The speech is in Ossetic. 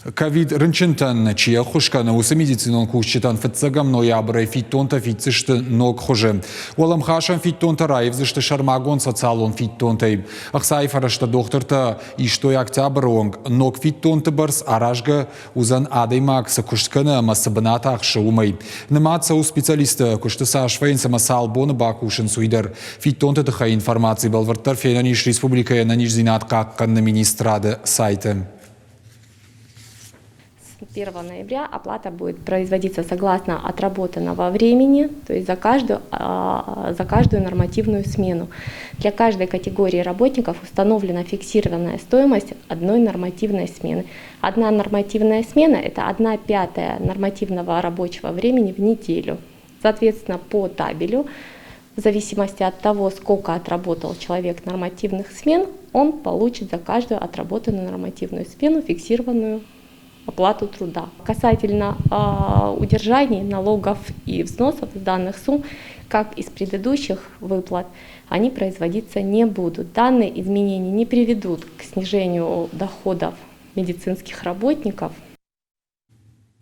Ковид рынчынтӕн чи ӕххуыс кӕны, уыцы медицинон кусджытӕн фыццӕгӕм ноябрӕй фиддонтӕ фиддзысты ног хуызы. Уӕлӕмхасӕн фиддонтӕ раивдзысты сӕрмагонд социалон фиддонтӕй. Ӕхцайы фӕрӕзтӕ дохтыртӕ истой октябры онг. Ног фиддонты бӕрц аразгӕ уыдзӕн адӕймаг цы куыст кӕны ӕмӕ цы бынат ахсы, уымӕй. Нымад цӕуы специалисттӕ куысты цас вӕййынц ӕмӕ цал боны бакусынц, уый дӕр. Фиддонты тыххӕй информаци бӕлвырддӕр фенӕн ис республикӕйы ӕнӕниздзинад хъахъхъӕныны министрады сайты. С 1 ноября оплата будет производиться согласно отработанного времени, то есть за каждую нормативную смену. Для каждой категории работников установлена фиксированная стоимость одной нормативной смены. Одна нормативная смена – это 1/5 нормативного рабочего времени в неделю. Соответственно, по табелю, в зависимости от того, сколько отработал человек нормативных смен, он получит за каждую отработанную нормативную смену фиксированную оплату труда. Касательно удержаний налогов и взносов с данных сумм, как из предыдущих выплат, они производиться не будут. Данные изменения не приведут к снижению доходов медицинских работников.